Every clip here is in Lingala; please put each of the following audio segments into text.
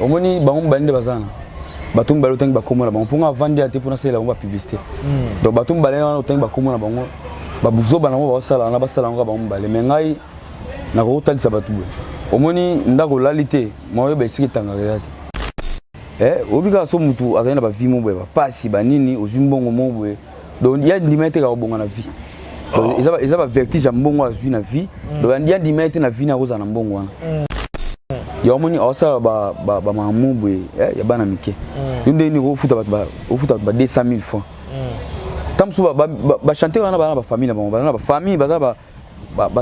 Omoni bango mibale nde baza na bato mibale otangi bakombo na bango mpo nga avandi ya te mpo nasalela bango bapublicité. Donc bato mibale wana otangi bakombo na bango, babuzoba na bango baosala wana, basala yango kaka bango mibale. Mais ngai nakokotalisa bato boye, omoni ndako olali te, maoyeba esika etangaka eza te. Oyebi kaka so motu azali na bavie mo boye, bapasi banini, ozwi mbongo mo boye, donc ya ndima ye te kaka kobonga na vie. Donc, eza bavertige ya mbongo azwi na vie. Donc ya ndima ye te na vie na akozala na mbongo wana. Ya omoni aosala bamakambo boye ya bana mike. Yo ndenge nini ofuta bato ofuta bato ba 200 000 francs? Ta mosusu bachanteur wana baza na bafamille na bango, baza na bafamille, baza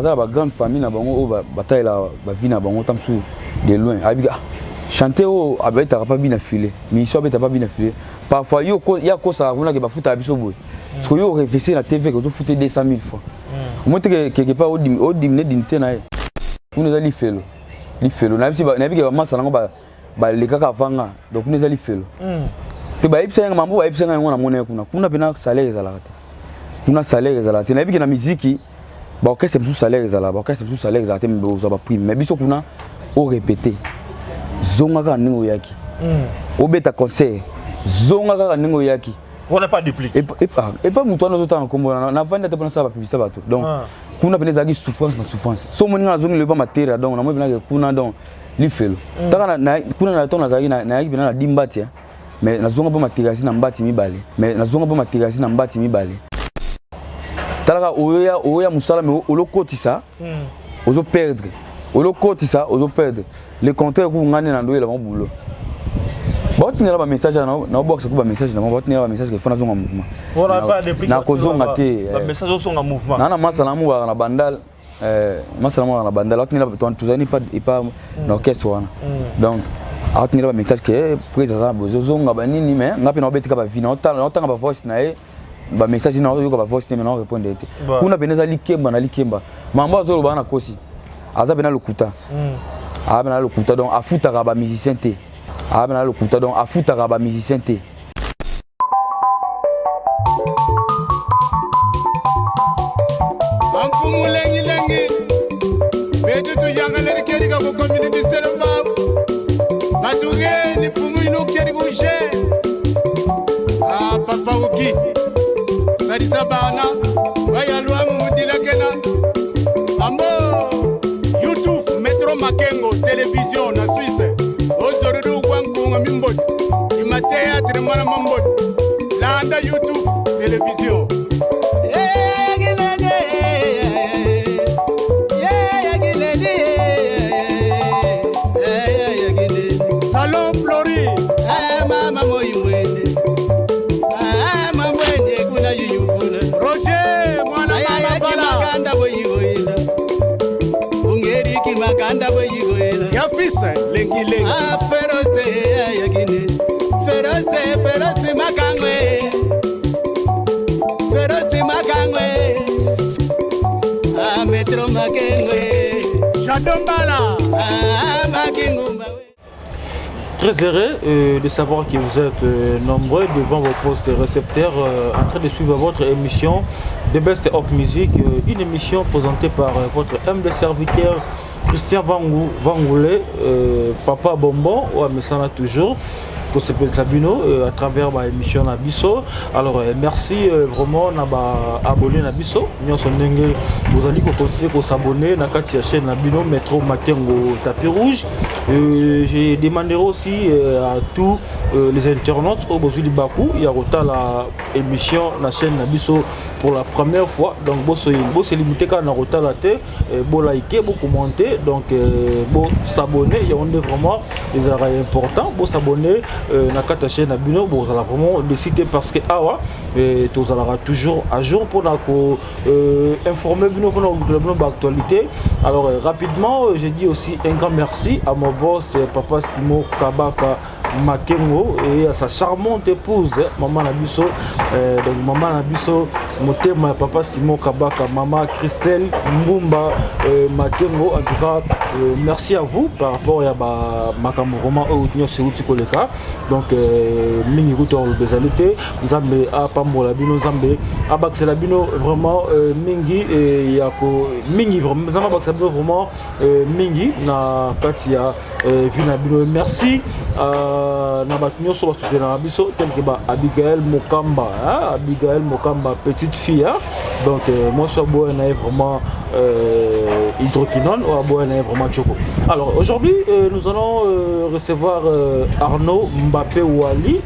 na bagrande famille na bango oyo batalela bavie na bango. Ta mosusu de loin ayebi ah, chanteur oyo abetaka pa bina file, musicien abetaka pa bina file. Parfois yo ye akosaka kuna ke bafutaka biso boye. Soki yo orefese na TV ke ozofuta 200 000 francs, omoi te quelque part odimine dignité na ye. Kuna eza lifelo, lifelo. Nayebi ke bamasa nango balekaka avanga. Donc kuna eza lifelo mpe bayebisa yanga mambo, bayebisa nga yango. Namona ye kuna, kuna mpena salaire ezalaka te, kuna salaire ezalaka te. Nayebi ke na miziki baorchestre mosusu salaire ezalaka, baorchestre mosusu salaire ezalaka te, mais ozwa baprime. Mais biso kuna orépété, zonga kaka ndenge oyaki. Obeta concert, zonga kaka ndenge oyaki. Wana pas duplique. Epa moto wana ozotanga nkombo navandi ate mpona sala bapublicité bato. Donc kuna pene ezalaki souffrance na souffrance. So omoni nga nazongi loba matera, donc namoni penake kuna donc lifelo. Taka kuna na ntongo nazalaki, nayaki mpena na dimbati, mais nazonga mpo materasi na mbati mibale, mais nazonga mpo materasi na mbati mibale. Talaka oyoya oyoya mosala, mais olokotisa ozoperdre, olokotisa ozoperdre. Le contraire, ku nga nde na ndoyela bango boulot, baotindela bamessage, naobwakisa ku bamessage na bango, baotindela bamessage ke fo nazonga mouvement. Nakozonga te. Naa na masa na mobaka na Bandal, masala moko na Bandal, aotindela, tozali epa na orchestre wana. Donc aotindela bamessage ke prise aza na boye, ozonga banini. Mais nga mpe naobetika bavie, naotanga bavoice na ye, bamessage, naoyoka bavoice te, mais naorépondre te. Kuna pene eza likemba na likemba. Mambo azoloba na kosi, aza pena lokuta, aza pena lokuta. Donc afutaka bamusicien te, aza pena lokuta. Donc afutaka bamusicien te. Amfumu lengilengi betu tuyangaleri kerika ku community Selembao batugeni mfumu inu keri kushe. Ah, papa uki salisa bana bayalwamu mudilakena ambo YouTube Metro Makengo Television na Suisse ozorudu gwankunga mimboti imateatre mwana mamboti landa YouTube Television. Salon Flori. Mama moimwene mamwene kuna yuyuvula. Roger mwana mama bala. Makanda boyigoyela ungeriki makanda boyigoyela. Ya fils lengi lengi. Ferose ayagine ferose ferose makangwe ferose makangwe ametro makengwe. Shadombala. Makingumba. Très heureux de savoir que vous êtes nombreux devant vos postes récepteurs en train de suivre votre émission The Best of Music, une émission présentée par votre humble serviteur Christian Vangou, Vangoulé, Papa Bonbon, ou Amesana toujours kosepelisa bino à travers ba émission na biso. Alors merci vraiment na ba abonné na biso nyonso ndenge bozali koconseiller kosabonner na kati ya chaîne na bino Metro Makengo Tapis Rouge. Je demanderai aussi à tous les internautes oyo bozwi libaku ya kotala émission na chaîne na biso pour la première fois, donc bose limité kaka na kotala te, bolike, bocommenter, donc bosabonner. Yango nde vraiment ezalaka important. Bosabonner na kati ya chaîne na bino, bozala vraiment décidé, parce que awa tozalaka toujours à jour mpona ko informer bino, mpona kolukela bino baactualité. Alors rapidement, je dis aussi un grand merci à mon boss, papa Simon Kabaka. Makengo et à sa charmante épouse, maman na biso, donc maman na biso motema papa Simon Kabaka, maman Christelle Mbumba Makengo. En tout cas, merci à vous par rapport à ba makambo vraiment oyo nyonso euti koleka. Donc mingi kutu oloba ezali te. Nzambe apambola bino, Nzambe abakisela bino vraiment mingi ya ko mingi, vraiment Nzambe abakisela bino vraiment mingi na kati ya vie na bino. Merci na bato nyonso basoutenaka biso, tel que ba Abigail Mokamba, hein? Abigail Mokamba, petite fille, hein? Donc mwasi aboya na ye vraiment hydroquinone, oyo aboya na ye vraiment choco. Alors aujourd'hui, nous allons recevoir Arnaud Mbappé Wali.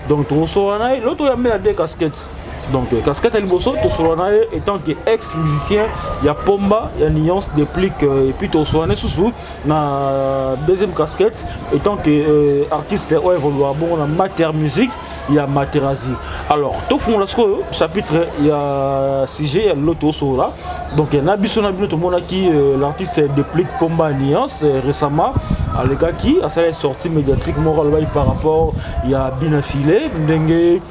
Donc tokosola na ye l'autre oyambe na deux casquettes. Donc casquette ya liboso, tosolola na ye étant que ex musicien ya Pomba ya Nuance Déplique, et puis tosolola na ye susu na deuxième casquette étant que artiste oyo évoluera bongo na Mater Musique ya Materazi. Alors tofungola sikoyo chapitre ya sujet ya lelo tosolola. Donc na biso na bino tomonaki l'artiste Déplique Pomba Nuance récemment alekaki, asala sortie médiatique moko, alobaki par rapport ya Bina File, ndenge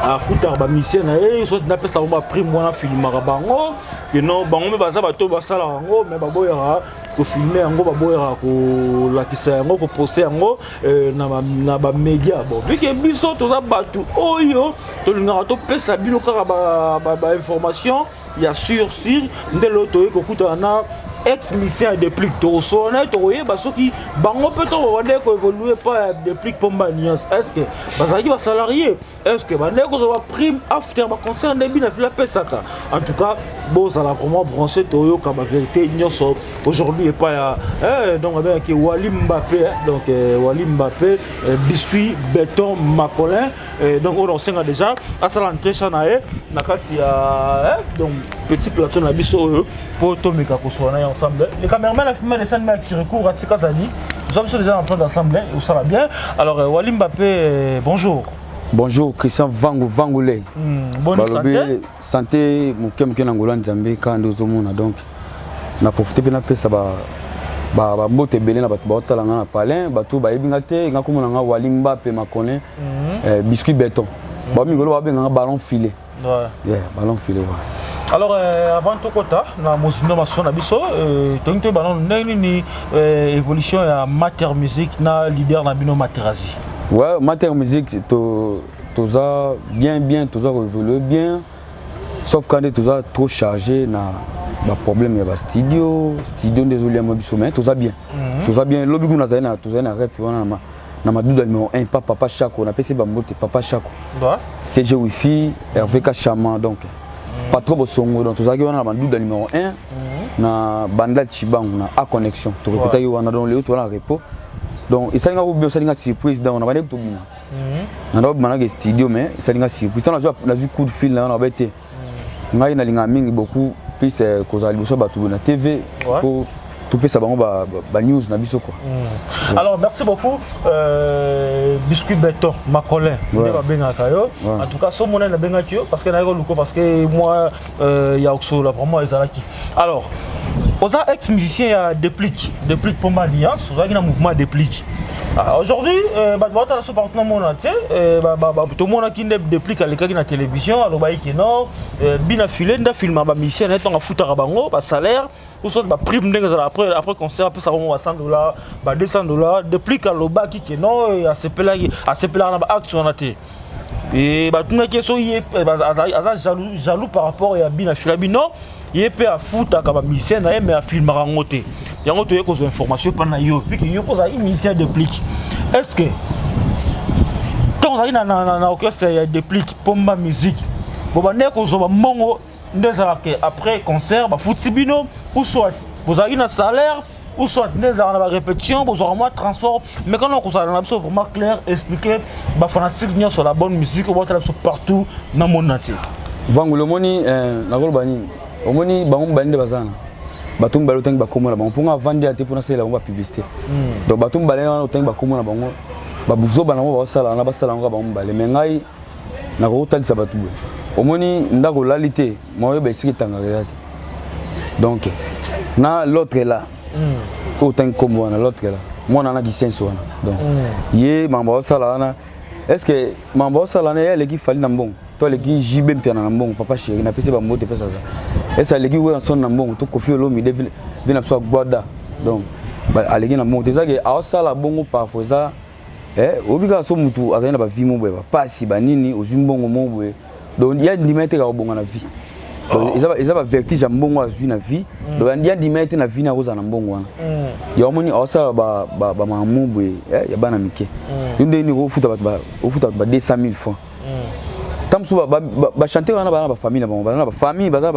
afutaka bamusicien na ye, soit napesa bango baprime wana, filmaka bango keno bango mpe baza bato basalaka yango, mais baboyaka kofilmer yango, baboyaka kolakisa yango, koposter yango na bamédia. Bon, vu que biso toza bato oyo tolingaka topesa bino kaka bainformation ya sur sur nde lelo toyei kokutana na ex musicien ya Déplique. Tokosolola na ye, tokoyeba soki bango mpe to babandeki koévoluer pa ya Déplique Pomba Nuance, est ce que bazalaki basalarié, est ce que bandeki kozwa baprime after baconcert nde Bina File apesaka. En tout cas, bozala vraiment branché, toyoka bavérité nyonso aujourd'hui epai ya donc abengaki Wali Mbappé, donc Wali Mbappé, Biscuit Béton Macolin. Donc oyo nakosenga déjà asala entrée cha na ye na kati ya donc petit plateau na biso oyo mpo tomeka kosola na ye ensemble. Le cameraman a filmé dessin ya Kirikou Ratika Zali. Nous sommes déjà en train d'ensemble, ça va bien. Alors Wali Mbappé, bonjour. Bonjour Christian Vangu Vangule. Bonne santé. Santé moke moke na ngolo ya Nzambe kaka nde ozomona. Donc na profite mpe napesa bambote ebele na bato baotala nga na palin, bato bayebi nga te. Nga komona nga Wali Mbappe Makone, Biscuit Béton, bamikolo babenganga ballon filet. Yeah, ballon filet, ouais. Alors avant tokota na mozindo maso na biso, tolingi toyeba nano ndenge nini évolution ya Mater Musique na leader na bino Materazi. Ouais, Mater Musique to toza bien bien, toza koévoluer bien, sauf quand toza trop chargé na baproblème ya bastudio. Studio nde ezoliama biso, mais toza bien, toza bien. Lobi kuna nazali na tozali na rep wana na Maduda numéro 1 pa papa Chako. Napesi bambote papa Chako, CG Wifi, Hervé Kachama, donc patron Bosongo. Donc tozalaki wana na Maduda numéro 1 na Bandal Chibangu na A Connexion, torepetaki wana. Donc lelo toza na repos. Donc esalinga ko bien, esalinga surprise. Donc na bandeki tobima na ndako, bima naka studio, mais esalinga surprise ntango nazwi coup de fil na yo. Na te, ngai nalingaka mingi beaucoup plus kozala liboso ya bato na TV po topesa bango banews na biso quoi. Alors merci beaucoup, Biscuit Béton Macolin nde babengaka yo. En tout cas, so monene nabengaki yo parce que nayaki koluka, parce que moi ya okosolola vraiment ezalaki. Alors oza ex musicien ya Déplique, Déplique Pomba Alliance, ozalaki na mouvement ya Déplique. Ah, aujourd'hui bato baotala so partout na mona te, tomonaki nde Déplique alekaki na télévision, alobaki ke non, Bina File nde afilma bamusicien na ye ntongo afutaka bango basalaire ou soit baprime, ndenge ezala après concert, apesaka bango ba 100 $, ba 200 $. Déplique alobaki ke non, asepelaki, asepelaka na baacte wana te. E batunaki ye so ye aza jaloux par rapport ya Bina File. Abi non, ye mpe afutaka bamusicien na ye, mais afilmaka yango te. Yango toye kozwa information mpa na yo, puisque yo mpo ozalaki musicien Déplique. Est ce que ntango ozalaki na orchestre ya Déplique Pomba Musique, bobandeki kozwa bambongo nde ezalaka après concert bafuti bino, ou soit bozalaki na salaire, ou soit nde ezalaka na barépétition bozwaka mwa transport? Mais kana kozala na biso vraiment clair, expliquer bafanatique nyonso la bonne musique obotala biso partout na monde entier. Vangolo, omoni, nakoloba nini? Omoni bango mibale nde baza na bato mibale otangi bakombo na bango, mponga avandi ya te mpona salela bango bapublicité. Donc bato mibale wana otangi bakombo na bango, babuzoba na bango baosala wana, basala yango bango mibale, mais ngai nakokotalisa bato boye. Omoni ndako olali te, maoyeba esika etangaka eza te. Donc na l'autre là oyo otangi kombo wana, l'autre là Mwana wana kisenso wana, donc ye makambo aosala wana, est ce que makambo aosala wana, ye aleki Fally na mbongo to aleki JB Mpiana na mbongo? Papa chéri, napesi bambote epesa aza. Est ce aleki Werrason na mbongo to Koffi Olomide, vi na biso Agwada? Donc aleki na mbongo te. Ezake aosala bongo parfois eza oyebi kaka so mutu azali na bavie mo boye, bapasi banini, ozwi mbongo mo boye, donc ya ndima ye te kaka kobonga na vie. Donc, eza bavertige ya mbongo azwi na vie. Donc ya ndima ye te na vie na akozala na mbongo wana. Ya omoni aosala bamakambo boye ya bana mike. Yo ndenge nini ofuta bato ofuta bato ba 200 000 francs? Ta mosusu bachanteur wana baza na bafamille na bango, baza na bafamille, baza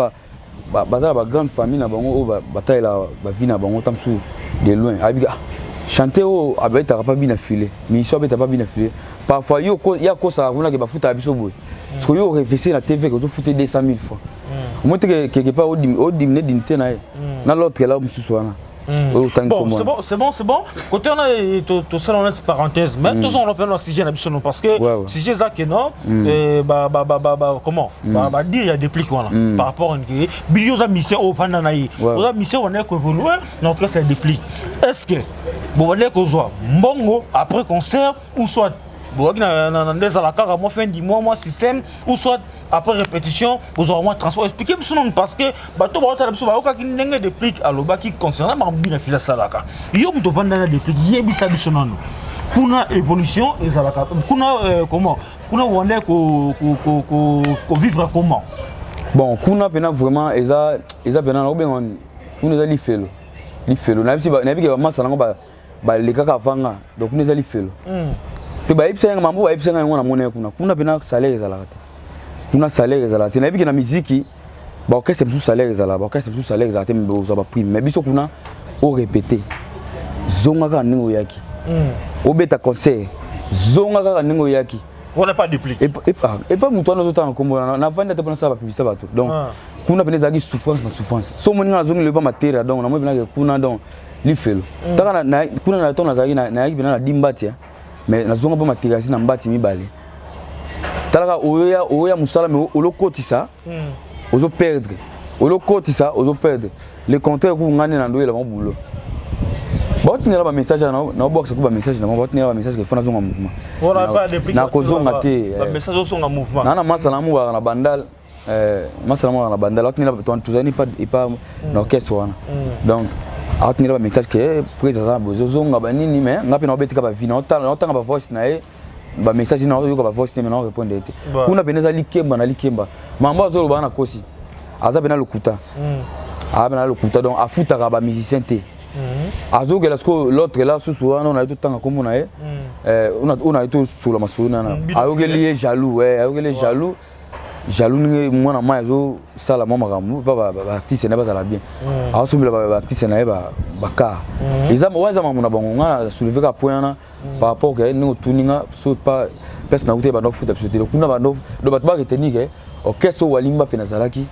na bagrande famille na bango oyo batalela bavie na bango. Ta mosusu de loin ayebi ah, chanteur oyo abetaka mpa bina file, mission abetaka mpa bina file. Parfois yo ye akosaka kuna ke bafutaka biso boye. Parce que yo orefese na TV ke ozofuta 200 000 francs, omoi te quelque part odimine dignité na ye na l'autre là mosusu wana oyo otangi. Bon, c'est bon, c'est bon, c'est bon. Côté on a tout ça, on a cette parenthèse. Mais tout ça, on a un sujet na biso non parce que sujet ça que non, bah bah bah bah bah comment, bah dire il y a des plics voilà par rapport à une bilio za mission au vanda na yi. Oza mission on est évolué, donc là c'est des plics. Est-ce que bon on est kozwa mbongo après concert ou soit bozalaki na nde ezala kaka mwa fin du mois, mwa système, ou soit après répétition bozwaka mwa transport? Explique biso nanu parce que bato baotala biso bayokaki ndenge Déplique alobaki concernant makambo bina fili asalaka. Yo moto ovanda na Déplique, yebisa biso nanu kuna évolution ezalaka kuna comment kuna wanda kovivre comment? Bon, kuna mpena vraiment eza mpena nakobenga kuna eza lifelo, lifelo. Nayebi ke bamasa nango balekaka avanga. Donc kuna eza lifelo mpe bayebisa yanga mambo, bayebisa nga yango. Namona ye kuna, kuna mpena salaire ezalaka te, kuna salaire ezalaka te. Nayebi ke na miziki baorchestre mosusu salaire ezalaka, baorchestre mosusu salaire ezalaka te, mais ozwa baprime. Mais biso kuna, orépété, zonga kaka ndenge oyaki. Obeta concert, zonga kaka ndenge oyaki. Wana pas Déplique. Epa moto wana ozotanga nkombo navandi ate mpona sala bapublicité bato. Donc kuna pene ezalaki souffrance na souffrance. So omoni nga nazongi loba matera, donc namoni penake kuna donc lifelo. Taka kuna na ntongo nazalaki, nayaki mpena na di mbati, mais nazonga mpo materialisi na mbati mibale. Talaka oyoya oyoya mosala, mais olokotisa, ozoperdre, olokotisa, ozoperdre. Le contraire ku nga nde na ndoyela bango boulot, baotindela bamessage, naobwakisa ku bamessage na bango, baotindela bamessage ke fo nazonga mouvement. Nakozonga te. Naa na masala mo baka na Bandal, masala mo baka na Bandal, aotindela. Tozali epa na orchestre wana, donc aotindela bamessage ke prise aza na boye, ozonga banini. Mais nga mpe naobetika bavie, naotanga bavoice na ye, bamessage, naoyoka bavoice te, mais naorépondre te. Kuna pene eza likemba na likemba. Mambo azoloba na kosi, aza pena lokuta, aza pena lokuta. Donc afutaka bamusicien te. Azokela sikoyo l'autre là susu wana oyo naye totanga nkombo na ye, oyo naye tosola masolo nana, ayokeli ye jaloux, ayokeli ye jaloux, jaloux ndenge mwana mai azosala mwa makambo mpa baartiste na ye bazala bien, aosombela baartiste na ye bacar. Eza wana, eza makambo na bango. Nga na soulevé kaka point wana par rapport ke ndenge otuni nga so pa place na kuta bando futa biso te kuna. Bando do bato baretenir ke orchestre oyo Walimba mpe nazalaki,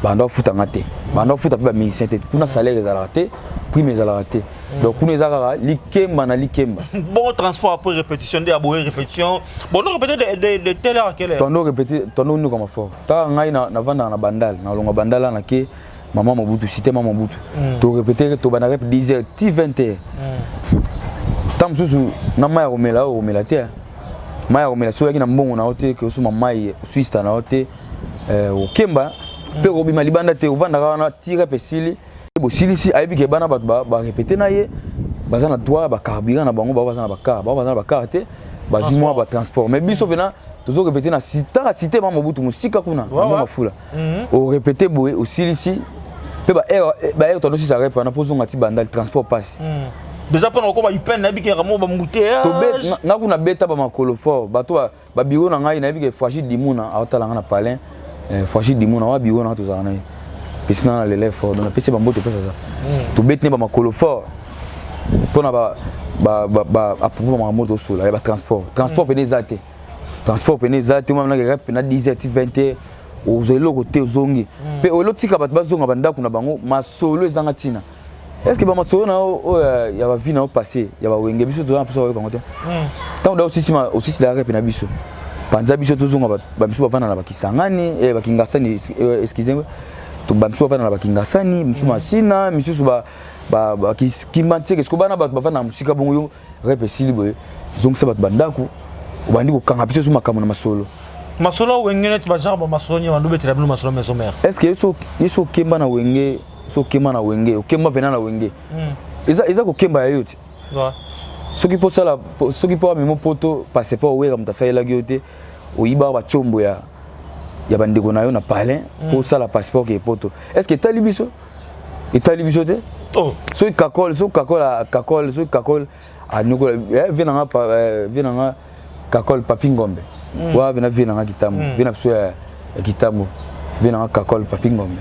bando futanga te, bando futa mpe bamusicien te. Kuna salaire ezalaka te, prime ezalaka te. Donc kuna eza kaka likemba na likemba. Bon, transport après répétition nde aboye répétition, bon, on répété de telle heure à quelle heure? Tondo répété, tondo nukama fort. Taka ngai navandaka na Bandal, nalonga Bandal na ke Mama Mobutu, cité Mama Mobutu. To répété, tobanda rep 10 heures ti 20 heures. Ntango mosusu na mai ya komela oyo komela te, mai ya komela soki oyaki na mbongo na yo te ke osomba mai oswista na yo te, okemba mpe kobima libanda te, ovandaka wana ti rep esili. Bosilisi, ayebi ke bana bato barépété na ye baza na droit bacarburant na bango, bao baza na bacar, bao baza na bacar te, bazwi mwa batransport. Mais biso mpena tozorépété na taka cité Mama Mobutu, mosika kuna na mwa mafula. Orépété boye, osilisi mpe baheure tondosisa rep wana mpo ozonga ti Bandali, transport pasi. Déjà mpona kokoma ipene, nayebi ke mo bambouteillage. Nga kuna beta bamakolo fort. Bato babiro na ngai, nayebi ke Fragile Dimuna aotala nga na palin. Fragile Dimuna wa biro na nga, tozala na ye, pesi na lele fort. Donc napesi bambote mpesa aza. Tobeti ne bamakolo fort mpona apropos bamakambo tosola ya batransport. Transport pene eza te, transport pene eza te. Omanaka rep pena 10 heures ti 20 heures, ozwa eloko te, ozongi mpe olotika bato bazonga bandako na bango. Masolo ezanga ntina. Est ce que bamasolo na yo oyo ya bavie na yo passé ya bawenge, biso toza na mposa bayoka yango te? Ntango da osisima osisila rep na biso, panza biso tozonga. Bamisu bavanda na bakisangani, bakingasani, excuse, Bamisusu bafanda na bakingasani, misusu Masina, misusu Kimbanseke. Siko bana bato bafanda na mosika bongo, yo rep esili boye, zongisa bato bandako, obandi kokanga biso so makambo na masolo. Masolo Wenge neti bagenre bamasolo nini bandu betela bino masolo Maison Mère? Est ce que ye so okemba na Wenge, so okemba na Wenge, okemba mpena na Wenge, eza kokemba ya yo te. Soki mpo osala, soki mpo amema poto passeport, oweka moto asalelaki yo te, oyibaka batiombo ya bandeko na yo na palin mpo osala passeport ke poto. Est ce que etali biso? Etali biso te. Oh. Soki Kakol, soki Kakol, Kakol, soki Kakol anyokola vie nanga, vie nanga Kakol Papi Ngombe wana pena vie nanga kitambo, vie na biso ya kitambo, vie nanga Kakol Papi Ngombe.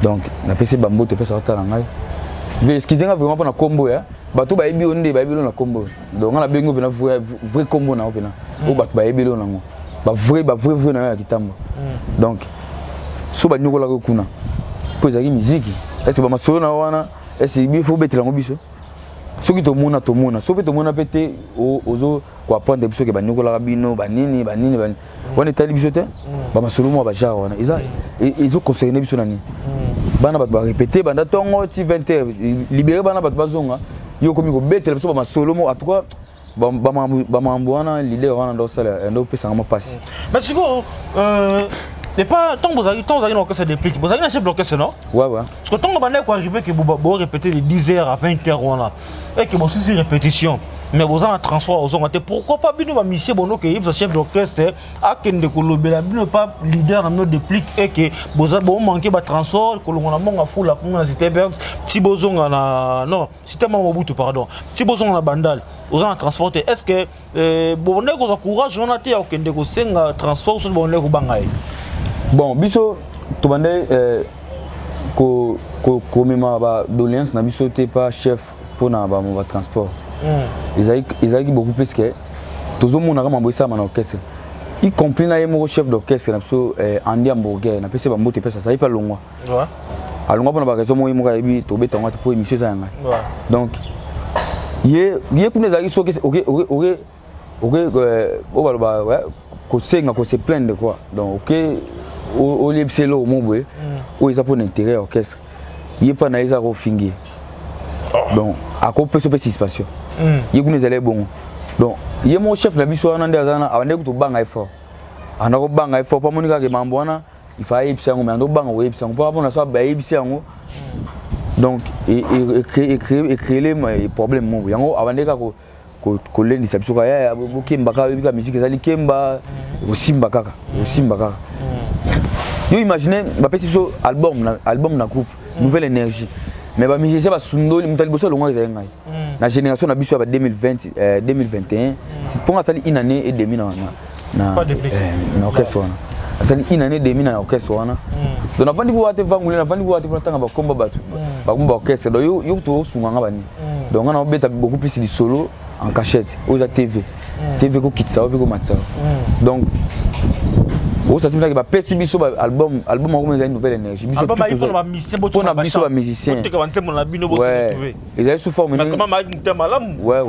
Donc napesi bambote, epesa otala ngai vie. Excuse nga vraiment mpona kombo ya bato bayebi yo nde bayebi yo na kombo. Donc nga nabengi yo mpena vrai vrai kombo na yo mpena oyo bato bayebeli yo nango, bavrai bavrai vrai na yo ya kitambo. Donc so banyokolaka yo kuna mpo ezalaki miziki, ese bamasolo na yo wana, ese bi fo obetela yango biso? Soki tomona, tomona, soki mpe tomona mpe te, ozo koapprendre biso ke banyokolaka bino banini banini banini wana, etali biso te. Bamasolo mwa bagenre wana eza ezoconcerne biso na nini? Bana bato barépété banda ntongo ti 20 heures, libéré bana bato bazonga, yo okomi kobetela biso bamasolo mo. En tout cas, bamakambo wana, leader wana ndo osala, ndo opesanga mwa mpasi. Mais sikoyo, epa ntango bozalaki na orchestre Déplique, bozalaki na chef d'orchestre, non? Ouais. Parce que ntango bandaki koarrive ke borépété de 10 heures à 20 heures wana, eke bosisi répétition, mais boza na transport ozonga te, pourquoi pas bino bamusicien bonoke yebisa chef d'orchestre akende kolobela bino pa leader na bino Déplique eke boza bomanke batransport kolongola mbongo afula kuna na cité Berns ti bozonga na, non, cité Mama Mobutu, pardon, ti bozonga na Bandal, oza na transport te? Est ce que bondeki kozwa courage wana te ya kokende kosenga transport, soki bondeki kobanga ye? Bon, biso tobande komema badoléance na biso te pa chef mpona batransport. Ezalaki beaucoup plus ke tozomonaka mambo esalama na orchestre, y compris na ye moko chef d'orchestre na biso, Andy Hamburger. Napesi bambote epesa, azali mpe alongwa. Alongwa mpona baraison moko ye moko ayebi, tobeta yango te mpo émission eza ya ngai. Donc ye kuna ezalaki soki oke oyo baloba kosenga, kose plaindre quoi. Donc oke oyebisa eloko mo boye oyo eza mpona intérêt ya orchestre, ye mpa na ye eza kofingi ye, donc akopesa mpe suspension. Ye kuna ezali bongo. Donc ye moko chef na biso wana nde aza na abandeki tobanga ye fort, anda kobanga ye fort mpo amoni kaka mambo wana, il faut ayebisa yango, mais ando banga koyebisa yango mpo mpona so bayebisi yango, donc ecréele problème moko. Yango abandeki kaka kolendisa biso kaka: yaya, bokemba kaka, oyebi kaka musique ezali kemba, ekosimba kaka, ekosimba kaka. Yo imagine, bapesi biso album na, album na groupe Nouvelle Énergie, mais bamusicien basundoli. Moto ya liboso alongwaka ezali ngai na génération na biso ya ba 2020, 2021, mponga asali une année et demi na orchestre wana, asali une année et demi na orchestre wana. Donc navandi kuwa te, vangule navandi kuwa te mpona ntanga bakomba bato, bakomba baorchestre. Donc yo tosunganga bani. Donc nga naobeta beaucoup plus lisolo en cachette oyo eza TV, TV kokitisa yo mpe komatisa yo. Donc osati mpenaki bapesi biso album, album yango ezali Nouvelle Énergie. Biso mpona biso bamusicien ezali sous forme.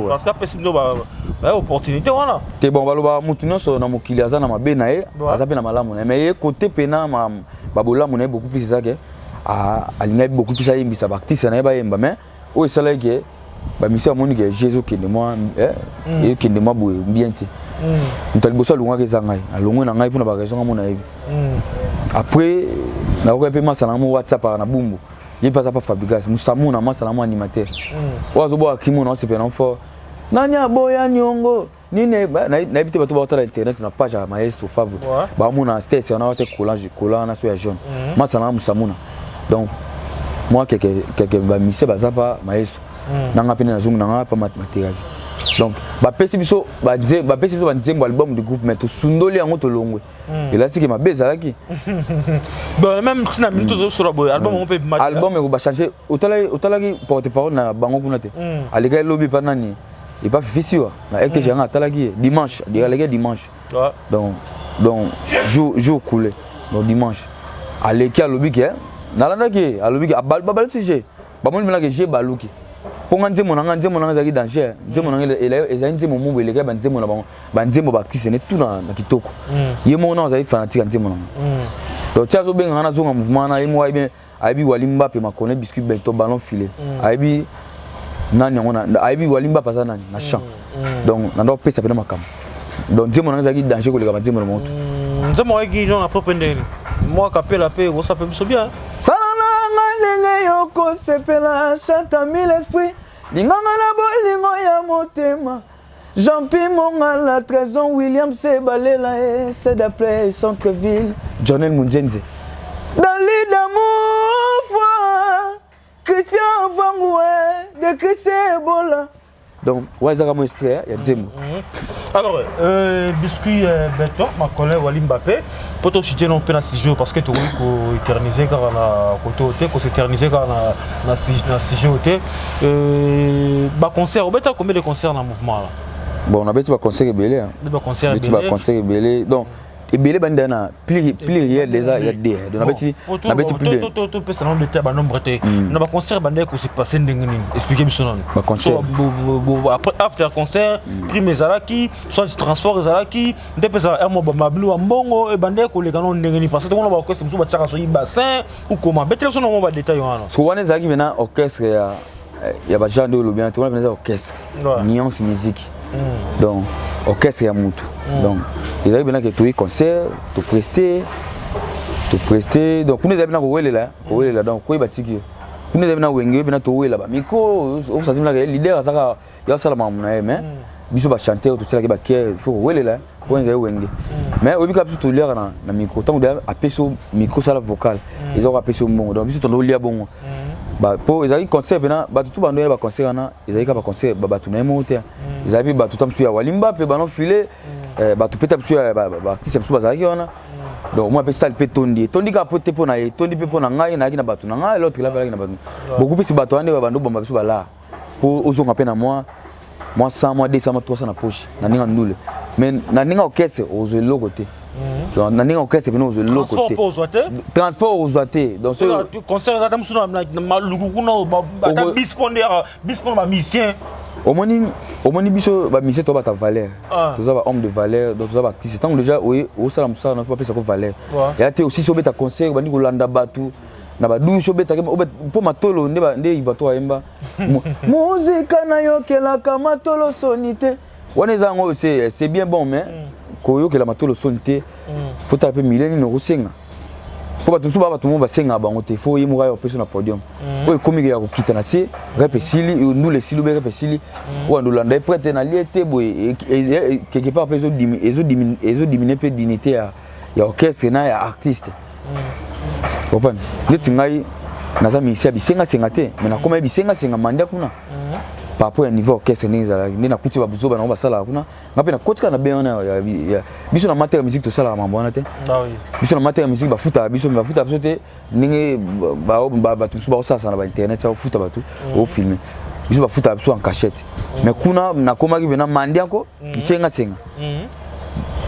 Parce que apesi bino opportunité wana. Te, bon, balobaka motu nyonso na mokili aza na mabe na ye, aza mpe na malamu na ye, mais ye kote mpena babolamu na ye beaucoup plus eza ke alingaki beaucoup plus ayembisa baartiste na ye bayemba. Mais oyo esalaki ke bamusicien bamoni ke je ezokende mwa, ezokende mwa boye bien te. Moto ya liboso alongwaki eza ngai, alongwe na ngai mpona baraison nga mona yebi. Après nakoki mpe masa na mo WhatsApp aka na Bumbu, ye mpe aza pa Fabrigas Musamu na masa na mo animateur oyo azobwaka krimo na osepela na fort nani aboya niongo nini. Nayebi te, bato baotala internet na page ya Maestro Favre, baomona stese wana te, collage cola wana so ya jaune, masa na Musamuna. Donc moi keke bamusicien baza pa maestro nanga mpe nazongi nanga pa Materasi. Donc bapesi biso banzembo album du groupe, mais tosundoli yango, tolongwe. Elasiki mabe ezalaki. Bon, même ntina minute tozosola boye, album yango mpe? Album eko bachange. Otalaki porte parole na bango kuna te, alekaki lobi epa nani, epa Fifisiwa na RTG yanga, atalaki ye dimanche, alekaki dimanche. Donc jour coulé, donc dimanche aleki, alobi ke nalandaki ye, alobi ke babaluti je bamoni melaki je baluki mpo nga nzembo na nga ezalaki danger. Nzembo na nga ezali nzembo mombo elekaki banzembo na bango, banzembo baartiste ne tout na kitoko. Ye moko na azali fanatique ya nzembo na nga. Donc ti azobenganga nazonga mouvement wana, ye moko ayebi, ayebi Wali Mbape makone biscuit beto ballon filé, ayebi nani yango, ayebi Wali Mbape aza nani na champ. Donc nanda opesa mpena makambo. Donc nzembo nanga ezalaki danger koleka banzembo na moto. Nzembo oyaki non après ndenge mwa kapela mpe ekosa mpe biso bien. Sala na nga ndenge yokosepela, chanta mille esprit, linganga na bolingo ya motema. Jean-Pi Mongala, Trésor William Sebalela et Sedaplay, Centre-Ville, Jonel Munjenze. Dans l'île d'amour, foi, Christian Vangoué, de Christian Ebola. Donc, ouais, ça va extrait, il y a des mots. Alors, biscuit béton, ma collègue Wali Mbappé, pour te citer non plus 6 jours parce que tu veux éterniser car na côté qu'on s'éterniser car na 6 jours. Bah concert, on combien de concerts dans le mouvement là? Bon, on a bêté concert ebele. Ba concert ebele. Ba concert ebele. Donc ebele banda na pluriel déjà il y a des. Donc on a bêté plus de. To pesa nombre de ba nombre te. Na ba concert banda ko se passer ndenge nini? Expliquer biso nanu. Ba concert. Après after concert, prime ezalaki, soit transport ezalaki, nde pesa un mo ba mablu mbongo e banda ko leka non ndenge nini, parce que on ba orchestre musu ba tchaka so bassin ou comment. Betele biso non ba détail wana. So wana ezalaki maintenant orchestre ya ba genre de lobien, tout le monde orchestre. Nuance musique. Donc orchestre ya mutu. Donc ils avaient bien que tout concert, tout prester, tout prester. Donc kuna bien ko welela, ko welela donc ko batiki. Kuna bien wenge bien to welela ba micro, on s'est dit là leader ça ya sala mamu na mais biso ba chanter tout ça qui ba kier, faut welela ko nza wenge. Mais obika biso to lera na micro, tant que apeso micro sala vocal, ils ont apeso mbongo. Donc biso to lia bongo. Ba po ezali concert pena bato tout bando ba concert na ezali ka ba concert ba bato na mo te. Ezali bato tam su ya Walimba pe bano filé bato peta su ya ba artiste su bazalaki wana. Donc moi pe salle pe tondi tondi ka pote pona ye tondi pe pona ngai na na bato na ngai l'autre là na bato. Beaucoup plus bato ande ba bando bomba biso bala. Po ozonga pe na moi moi 100 moi 200 moi 300 na poche na ninga ndule. Mais na ninga orchestre ozo eloko te. Donc na ninga orchestre pena ozo eloko te. Transport ozwa te. Transport ozwa te. Donc ce concert eza musu na maluku kuna ata bis pondé bis pondé ba musicien. Omoni biso ba musicien to ba ta valeur. Toza ba homme de valeur, donc toza ba artiste. Tant déjà oye osala musala na faut pas pesa ko valeur. Ya te aussi so beta concert bandi kolanda batu na ba douche obeta po matolo nde ba nde ibato ayemba. Musique na yokelaka matolo soni te. Wana eza yango c'est bien bon mais koyokela matolo soni te. Faut taper mileni no kosenga. Po bato mosusu ba bato mo basenga bango te. Faut ye moko aya kopesa na podium. Oyo ekomi ya kokita na se, rep esili, ndule esili, ube rep esili. Oyo ndolanda ye prête na lie te boye quelque part pe ezodimine pe dignité ya orchestre na ya artiste. Comprendre? Neti ngai naza musicien bisenga senga te, mais nakoma bisenga senga mandia kuna. Par rapport ya niveau orchestre ndenge ezalaki, nde nakuti ba buzoba nango basalaka kuna. Nga mpe nakotika na bien wana biso na matière ya musique tosalaka mambo wana te. Biso na matière ya musique bafutaka biso, mais bafutaka biso te ndenge bato mosusu bakosalasa na ba internet, bafuta bato ofilme. Biso bafutaka biso en cachette. Mais kuna nakomaki mpe na mandianko bisenga senga.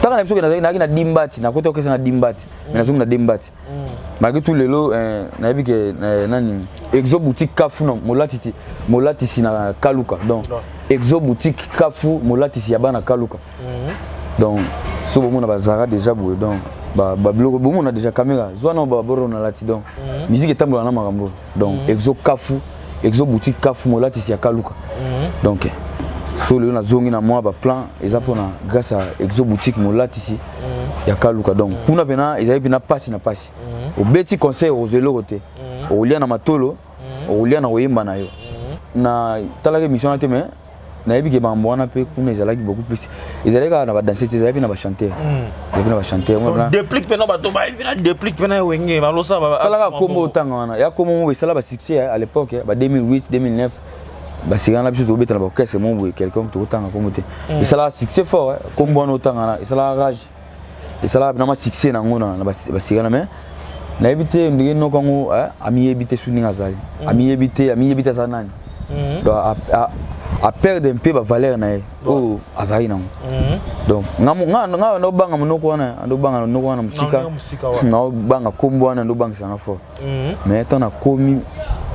Taka na biso ke nazalaki na dimbati, nakota orchestre na dimbati, mais nazongi na dimbati. Malgré tout lelo nayebi ke nani Exo boutique Kafu na molatiti molatisi na Kaluka. Donc Exo boutique Kafu molatisi ya bana Kaluka. Donc so bomona bazara déjà boye donc ba biloko bomona déjà caméra zwa na ba boro na lati donc musique etambola na makambo. Donc Exo Kafu, Exo boutique Kafu molatisi ya Kaluka. Donc so lelo nazongi na mwa ba plan eza mpona grâce à Exo boutique molatisi ya Kaluka. Donc kuna pena ezali pena pasi na pasi. Obeti conseil ozwa eloko te. Okolia na matolo, okolia na koyemba na yo. Na talaki émission wana te mais nayebi ke bambo wana mpe kuna ezalaki beaucoup plus. Ezalaki kaka na ba danseuse te, ezalaki na ba chanteur. Ezalaki na ba chanteur. Déplique pena bato bayebi na déplique pena wenge balosa ba talaka kombo otanga wana. Ya kombo mo esala ba succès à l'époque ba 2008 2009. Ba sika na biso tobeta na ba orchestre mo boye quelqu'un tokotanga kombo te. Esala succès fort kombo wana otanga na esala rage. Esala na ma succès nango na ba sika na mais nayebi te ndenge noko yango amiyebi te su ndenge azali. Amiyebi te, amiyebi te aza nani. Donc a perdre un peu ba valeur na ye oyo azali nango. Donc nga nga ndobanga monoko wana, ndobanga monoko wana mosika. Ndobanga kombo wana ndobangisanga fort. Mais tant nakomi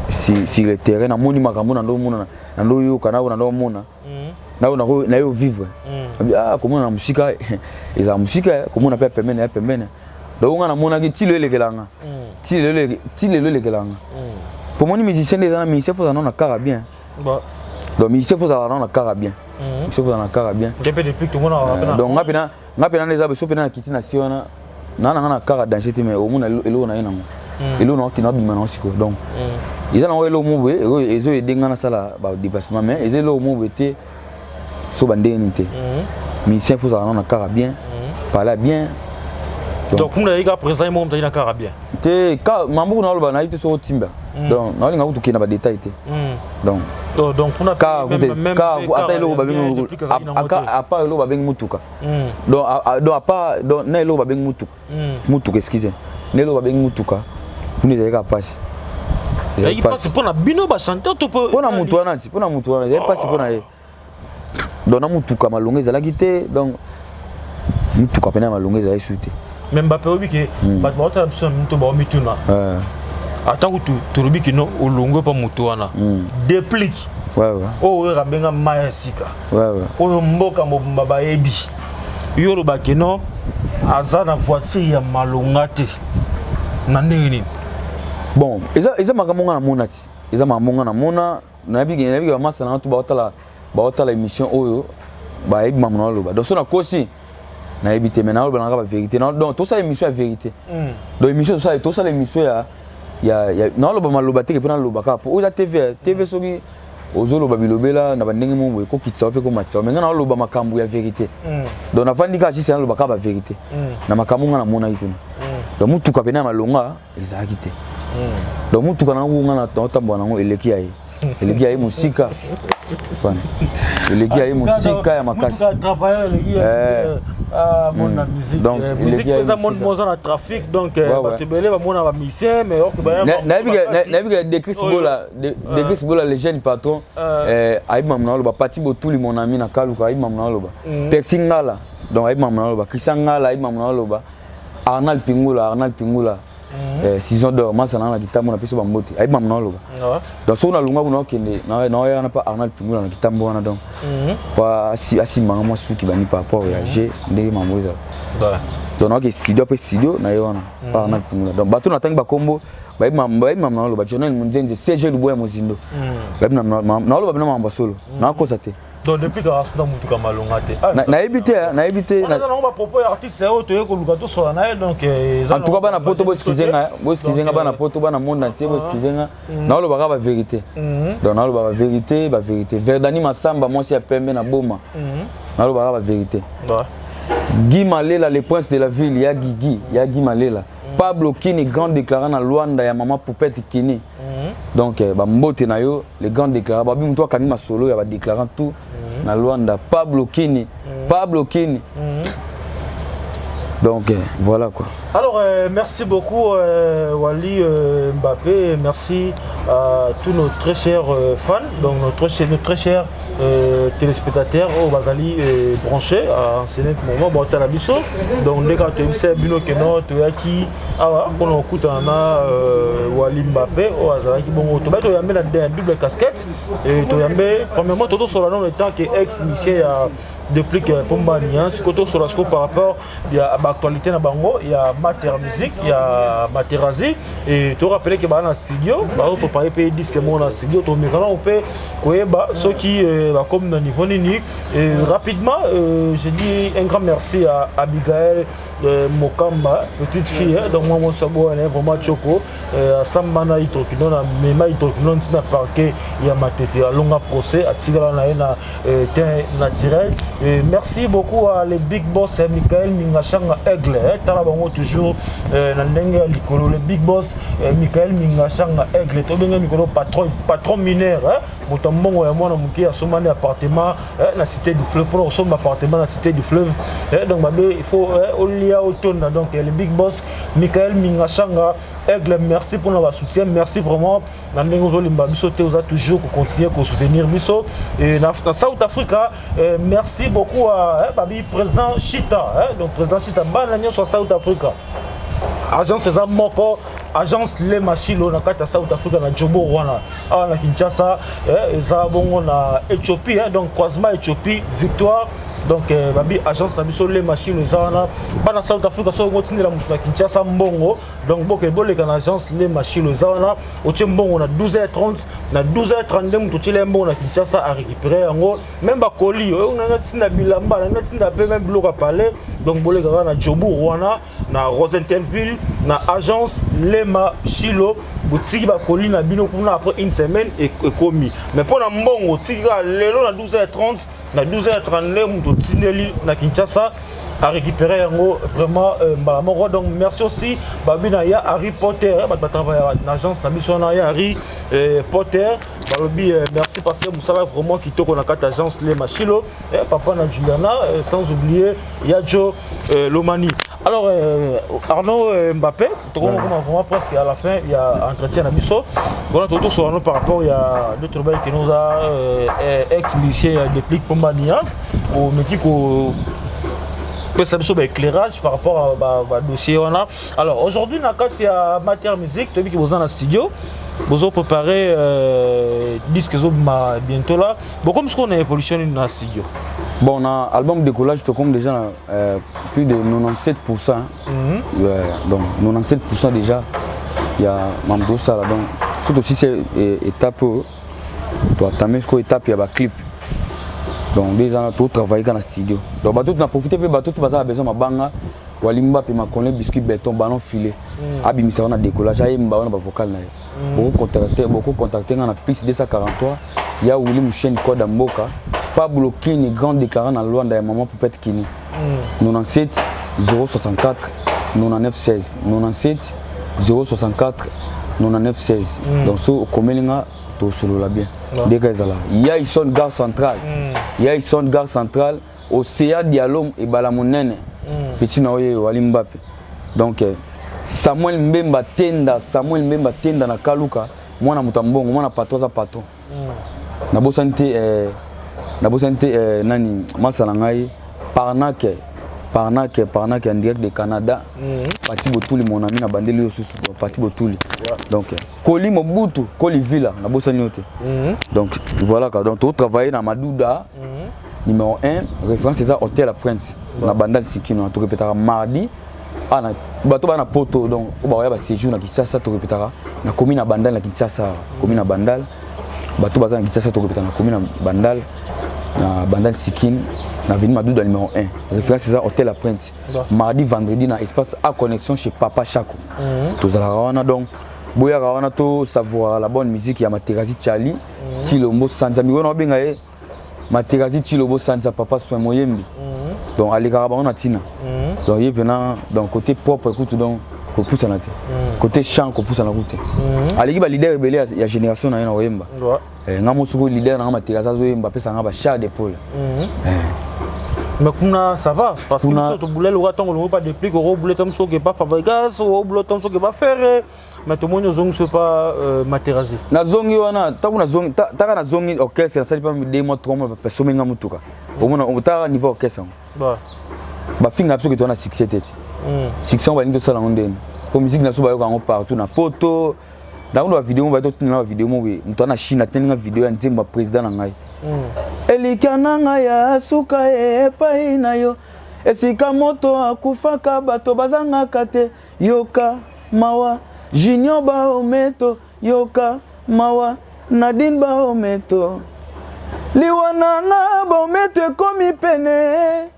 sur le terrain namoni makambo na ndomona na ndoyoka na ndomona. Na na yo vivre. Ah komona na mosika ezala mosika komona pe pembeni ya pembeni. Donc nga namonaki ti lelo elekelanga, ti lelo elekelanga. Po moni musicien nde eza na musicien, faut ozala nano na kara bien. Donc musicien, faut ozala nano na kara bien, musicien faut ozala na kara bien. Donc nga mpena nde eza so mpena na kiti na si wana naa na nga na kara danger te, mais omona eloko na ye nango, eloko na okende abima nango sikoyo. Donc eza nango eloko mo boye ezoyede nga nasala badéplacement, mais eza eloko mo boye te so bandenge nini te. Musicien, faut ozala nano na kara bien, parler bien. Donc kuna yika président mo mutaki na kara bien. Te, ka mambuku na oloba nayebi te soki otimba. Donc naolinga kutu kokende na badétail te. Donc donc kuna ata eloko babengi, à part eloko babengi mutuka, donc à part, donc na eloko babengi mutuka, mutuka, excuse, na eloko babengi mutuka kuna ezali kaka mpasi. Ezalaki mpasi mpona bino bachanteur to mpona mutu wana? Ti mpona mutu wana ezali mpasi mpona ye. Donc na mutuka malongo ezalaki te, donc mutuka pene ya malongo ezali su te. Mais Mbappe, oyebi ke bato baotala biso na mito, baomituna ata kutu tolobi kino olongwe mpa moto wana Déplique oyo oyeka abenga mai ya sika oyo mboka mobimba bayebi yo, oloba kino aza na voiture ya malonga te na ndenge nini? Bon, eza makambo nga namona ti, eza makambo nga namona. Nayebi bamasa nanga to baotala émission oyo, bayebi makambo naoloba. Donc so nakosi, nayebi te, mais naoloba nanga bavérité. Donc tosala émission ya vérité. Donc émission tosala émission ya naoloba maloba teke mpo naloba kaka po oyo eza TV. TV, soki ozoloba bilobela na bandenge moko boye, kokitisa mpe komatisa, mais nga naoloba makambo ya vérité. Donc nafandi kaka sisi, naloba kaka bavérité na makambo nga namonaki kuna. Donc mutuka pene ya malonga ezalaki te. Donc mutuka nango nga naotambola nango eleki ya ye, eleki ya ye mosika, eleki ya ye mosika ya makasi. Donc musique eza monde moza na trafic, donc bato ebele bamona bamusicien, mais nayebi ke Decris Bola, Decris Bola, le jeune patron, ayebi mamu na oloba. Pati Botuli, mon ami na Kaluka, ayebi mamu na oloba. Persi Ngala, donc ayebi mamu na oloba. Christian Ngala ayebi mamu na oloba. Arnal Pingula, Arnal Pingula, Saison d'or, masa nanga na kitambo, na biso bambote, ayebi mamu na oloba. Donc soki nalunga kuna, okende naoya wana mpa Arnal Pingula na kitambo wana, donc po asimbanga mwa suki bani par rapport ya g ndenge mambo ezala. Donc naoke studio, mpe studio na ye wana pa Arnal Pingula. Donc bato natangi bakombo bayebi mamu na oloba. Jonel Munzenze, CG Luboya Mozindo, bayebi naoloba bino makambo ya solo, nakosa te. Donc depuis kaka suna mutuka malonga te? Nayebi te, nayebi te. Nango bapropos ya artiste oyo toye koluka tosola na ye, donc En tout cas, bana poto, boexcuse nga, boexcuse nga. Bana poto, bana monde entier, boexcuse nga, naolobaka bavérité. Donc naoloba bavérité, bavérité. Verdani Masamba, mwasi ya pembe na Boma, naolobaka bavérité. Guy Malela, le prince de la ville, ya Gigi, ya Guy Malela. Pablo Kini, grand déclarant na Luanda ya mama Poupette Kini. Donc bambote na yo, le grand déclarant. Babi mutu akangi masolo ya badéclarant tout na Luanda. Pablo Kini, Pablo Kini. Donc voilà quoi. Alors merci beaucoup Wally Mbappé, merci à tous nos très chers fans, donc nos très chers téléspectateurs oyo bazali branchés à ce moment baotala biso. Donc ndenge kaka toyebisa bino keno toyaki awa mpona kokutana na Wally Mbappé oyo azalaki bongo, tobai toyambe na double casquette. Toyambe premièrement, tozosola nano étant que ex musicien ya Déplique Pombani. Sikoyo tosola sikoyo par rapport ya baactualité na bango ya Mater Musique ya Materazi. Et torappeler ke baa na studio, bazoprépare mpe disque moko na studio. Tomekana mpe koyeba soki bakomi na niveau nini. Et rapidement, je dis un grand merci à Abigaël Mokamba, petite fille, hein, donc moi, moi, vraiment choco, asamba na hydroquinone, amema hydroquinone ntina parquet ya Matete, alonga procès, atikala na ye na teint naturel. Et merci beaucoup à les big boss Michael Mingashanga Aigle, hein, tala bango toujours na ndenge ya likolo, le big boss Michael Mingashanga Aigle, tobenge mikolo patron, patron mineur, hein, moto mbongo ya mwana moke asomani appartement na Cité du Fleuve. Mpona kosomba appartement na Cité du Fleuve, donc babe, il faut olia otonda. Donc le big boss Michael Mingashanga Aigle, merci pour notre soutien, merci vraiment na ndenge ozolimba biso te, oza toujours kocontinue kosoutenir biso. Et na South Africa, merci beaucoup à babi président Chita, hein, donc président Chita, bana nyonso ya South Africa, agence eza moko, agence Le Machilo na kati ya South Africa na Joburg wana. Awa na Kinshasa, eza bongo na Éthiopie, donc croisement Éthiopie Victoire. Donc babi agence na biso Les Machines eza wana. Bana South Africa, soki otindela moto na Kinshasa mbongo, donc boke boleka na agence Les Machines eza wana. Otie mbongo na 12h30, na 12h32 moto otiela ye mbongo na Kinshasa arécupéré yango. Même bakoli oyo nanga tinda bilamba, nanga tinda mpe même biloko ya palais. Donc boleka kaka na Jobourg wana, na Rosettenville, na agence Lema Shilo. Botiki bakoli na bino kuna, après une semaine ekomi. Mais mpo na mbongo, otiki kaka lelo na 12h30, na 12h32 moto otindeli na Kinshasa arécupérer yango vraiment mbala moko. Donc merci aussi babi na ya Harry Potter, bato batravaille na agence na biso wana ya Harry Potter. Balobi merci parce que mosala vraiment kitoko na kati agence Le Machilo, papa na Juliana, sans oublier ya Joe Lomani. Alors Arnaud Mbappé, tokoma vraiment presque à la fin il y a entretien na biso. Voilà, toto par rapport il y a d'autres bails qui nous a ex musicien ya Déplique Pomba Nias au métier ko pesa biso baéclairage par rapport à badossier wana. Alors aujourd'hui, na kati ya Matière Musique, toyebi ki boza na studio, bozo préparer disque ezobima bientôt là. Bokomi sikoyo na évolution nini na studio? Bon, na album Décollage, tokomi déjà na plus de 97 Ouais, donc 97 déjà ya mambo tosala. Donc surtout si c'est étape oyo toatame sikoyo, étape ya baclip. Donc nde eza totravaille kaka na studio. Donc bato na profite mpe, bato to baza na besoin mabanga, walimba mpe makone biscuit béton ballon filet, abimisa wana Décollage, ayemba wana bavocal na ye. Bokocontacte nga na plus 243 ya Willi Musheni, code ya mboka, Pablo Kini, grand déclarant na Lwanda ya mama Poupette Kini, 97 064 99 16, 97 064 99 16. Donc so okomeli nga, tosolola bien. Ndeka ezala ya Ison gare centrale, ya Ison gare centrale, Océan Dialom, ebala monene, petit na oyo wali Mbappe. Donc Samuel Mbemba Tenda, Samuel Mbemba Tenda na Kaluka, mwana moto ya mbongo, mwana patron, aza patron. Nabosani te nabosani te nani masa na ngai Parnake, Parnake, Parnake en direct de Canada. Pati Botuli, mon ami, na bandeli yo susu Pati Botuli. Donc Koli Mobutu, Koli Villa, nabosani yo te. Donc voilà quoi. Donc totravaille na Maduda numéro 1, référence eza hôtel Apprenti na Bandal Sikino. Torepetaka mardi na bato baa na Poto, donc oyo bakoya baséjour na Kinshasa, torepetaka na komi na Bandal na Kinshasa, komi na Bandal. Bato baza na Kinshasa, torepetaka na komi na Bandal, na Bandal Sikine, na avenue Maduda numéro 1, référence eza hôtel Apprenti. Mardi, vendredi na espace A Connexion chez Papa Chako, tozalaka wana. Donc boyaka wana, to savoura la bonne musique ya Materazi Chali Chilombo Sanza mikolo na obenga ye Materazi Chilombo Sanza, papa soin moyembi. Donc alekaka bango na ntina. Donc ye mpena, donc côté propre kutu, donc kopusana te, côté chant kopusana ku te. Aleki baleader ebele ya génération na ye na koyemba. Nga mosuku leader nanga Materazi azoyemba, apesa nga bachair de poule. Mais kuna ça va, parce que biso tobula loka ntango olongo pa Déplique, okobula ta mosu oke pa Fabregas, okobula ta mosu oke pa Ferre, mais tomoni ozongi so pa Materazi. Nazongi wana ntango nazongi, taka nazongi orchestre, nasali pa 2 mois, 3 mois, basomi nga motuka. Omona taka niveau orchestre yango, bafinga biso ke toza na succès te. Ti succès yango balingi tosala yango ndeni? Po musique na biso bayoka yango partout na Poto. Nango na bavideo mo bayi totinela, bavideo mo boye, moto ana Chine ateninga video ya nzembo ya président na ngai, elikya na ngai ya suka epai na yo, esika moto akufaka bato bazangaka te. Yoka mawa Junior Baometo, yoka mawa Nadine Baometo, liwa na nga Baometo ekomi pene.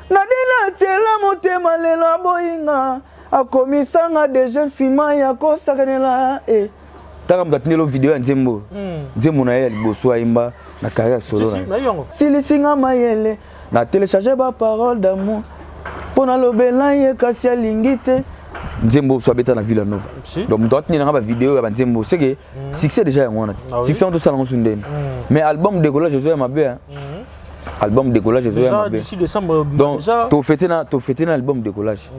Nadine atiela motema, lelo aboyinga, akomisanga deja nsima ya kosakanela e. Taka moto atindeli video ya nzembo, nzembo na ye ya liboso ayemba na carrière solo na ye. Silisinga mayele na télécharge baparole d'amour mpo nalobela ye, kasi alingi te. Nzembo so abeta na Villa Nova. Donc moto atindeli nanga bavideo ya banzembo, seke succès déjà yango wana. Succès wana tosala yango so ndeni? Mais album Décollage ezoya mabe, album Décollage ezoya mabe. Donc tofete na album Décollage,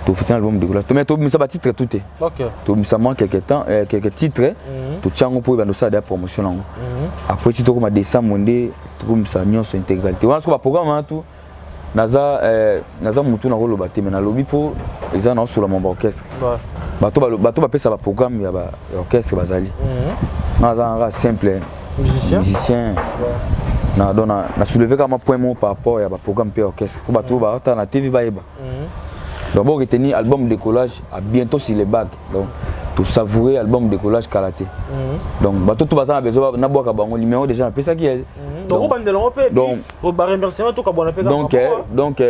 tofete na album Décollage, mais tobimisa batitre tout te. Tobimisa mwa quelque temps quelques titres, totia yango mpo ebanda osala deya promotion nango. Après ti tokoma décembre nde tokomisa nyonso intégralité wana. Soko baprogramme wana tu, naza motu nakoloba te, mais nalobi mpo eza naosola mambo orchestre. Bato bapesa baprogramme ya orchestre bazali, nga naza kaka simple musicien. Na donc na soulever kaka point moko par rapport ya baprogramme mpe orchestre, po bato oyo baotala na TV bayeba. Donc bo retenir album Décollage, à bientôt sur les bacs. Donc tosavourer album Décollage kala te. Donc bato to baza na besoin, nabwaka bango numéro déjà napesaki. Donc obandela yango mpe. Donc baremerciement tokabwana mpe. Donc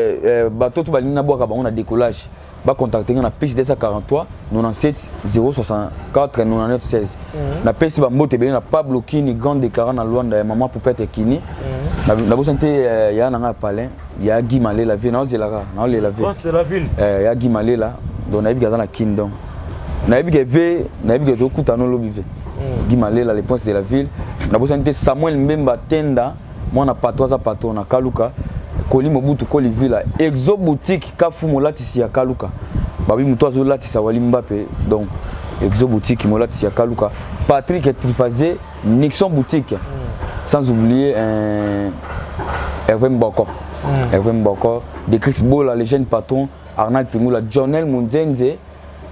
bato to balingi nabwaka bango na Décollage, bacontacte nga na plus 243 97 064 99 16. Napesi bambote ebele na Pablo Kini, grand déclarant na Lwanda, ya mama Poupete Kini. Nabosani te ya na nga ya palin, ya Guy Malela vie, naozelaka, naolela vie. Prince de la ville. Ya Guy Malela. Donc nayebi ke aza na Kini, donc nayebi ke ve, nayebi ke tokutana olobi ve Guy Malela, le prince de la ville. Nabosani te Samuel Mbemba Tenda, mwana patron, aza patron na Kaluka. Koli Mobutu, Koli Villa, Exo Boutique, Kafu molatisi ya Kaluka, babi moto azolatisa Wali Mbape. Donc Exo Boutique, molatisi ya Kaluka, Patrick Trifaze, Nixon Boutique, sans oublier Hervé Mboko, Hervé Mboko de Chris Bola, le jeune patron Arnold Pingula, Jonel Munzenze,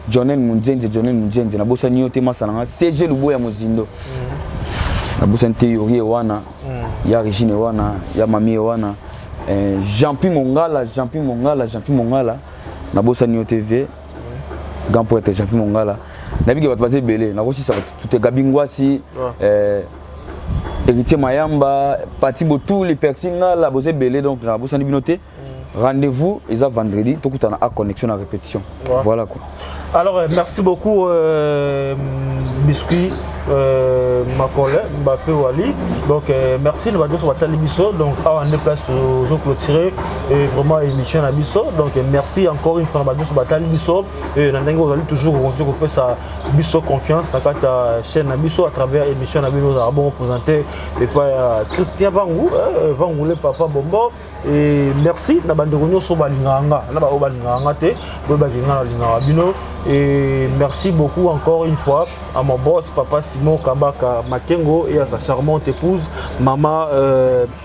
Jonel Munzenze, Jonel Munzenze. Nabosani yo te, masa nanga CG Luboya Mozindo. Nabosani te Yori wana, ya Regine wana, ya Mami wana, Jean-Pi Mongala, Jean-Pi Mongala, Jean-Pi Mongala. Nabosani yo te vie, grand poète Jean-Pi Mongala. Nayebi ke bato baza ebele, nakosisa bato te. Gabi Ngwasi, Héritier Mayamba, Pati Botuli, Persi Ngala, boza ebele. Donc nabosani bino te. Rendez-vous eza vendredi, tokutana a Connexion na répétition. Voilà quoi. Alors, merci beaucoup, Biscuit, Makole, Mbappé Wali. Donc, merci, nous allons sur biso. Donc, on est place aux clôturer et vraiment émission na biso. Donc, merci encore une fois, nous allons biso. Et nous allons toujours continuer à biso confiance dans la chaîne na biso à travers émission na biso. Nous avons présenté les fois Christian Vangou, Vangou le papa Bombo. Et merci na bandeko nyonso balingaka nga na baoyo balingaka nga te, boyo balingaka, nalingaka bino. Et merci beaucoup encore une fois à mon boss, papa Simon Kabaka Makengo, et à sa charmante épouse, maman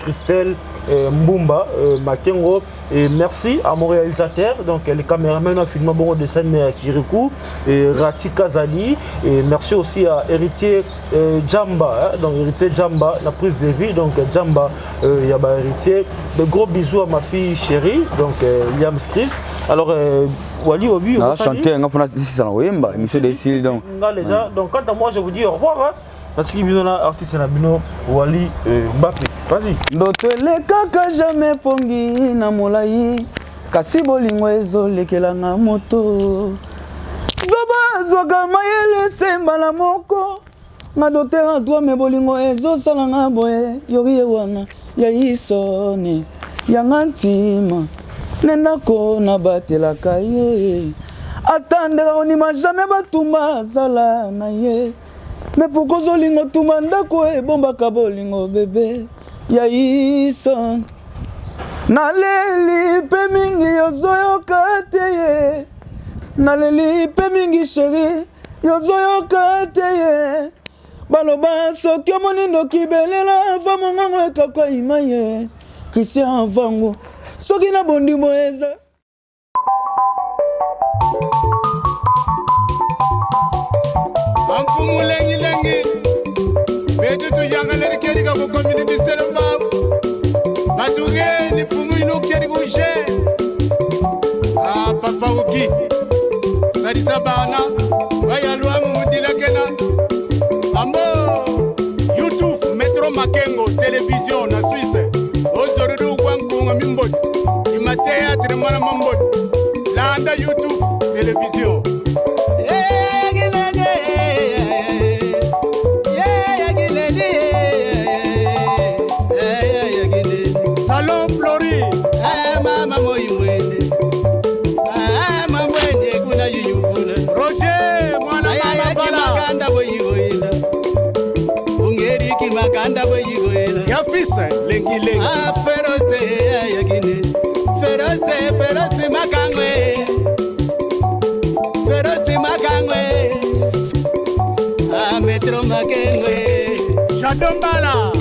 Christelle Mbumba Makengo. Et merci à mon réalisateur, donc le caméraman a filmé bon dessin Kirikou et Rati Kazali. Et merci aussi à Héritier Jamba, hein, donc Héritier Jamba, la prise de vie, donc Jamba, il y a Héritier. De gros bisous à ma fille chérie, donc Liam Chris. Alors, Wali Obi, na chanter nga fona sisa na koyemba émission de ici donc. Nga déjà, donc quant à moi, je vous dis au revoir, hein. Parce que bino na artiste na bino Wali Mbappé. Vas-y. Ndoto elekaka jamais pongi na molai, kasi bolingo ezolekelanga moto. Zoba azwaka mayele se mbala moko. Nga docteur en droit, mais bolingo ezosalanga boye. Yori ye wana ya isoni yanga ntima ne ndako nabatelaka ye, ata ndeka kondima jamais batumba azala na ye. Mais pourquoi ozolinga otumba ndako ebombaka bolingo? Bebe ya ison, naleli mpe mingi, ozoyoka te ye. Naleli mpe mingi, chéri, yozoyoka te ye. Baloba soki omoni ndoki, belela va mongongo ekakwa ima ye. Christian Vango, soki na bondimo eza. Bamfumu lengilengi betu tuyangaleri keri ka kukomini biselo mbawu batugeni mfumu ino keri kushe. Ah, papa uki salisa bana bayalwamu mudilakena ambo YouTube Metro Makengo Télévision na Suisse ozorudu gwankunga mimboti ima théâtre mwana mamboti landa YouTube Télévision. Salon Flori. Mama moimwene mambwene kuna yuyuvula. Roger mwana mama Bala. Makanda boyigoyela ungeriki makanda boyigoyela. Ya fils lengi lengi. Ferose yakine ferose ferose makangwe ferose makangwe a Metro Makengwe. Shadombala.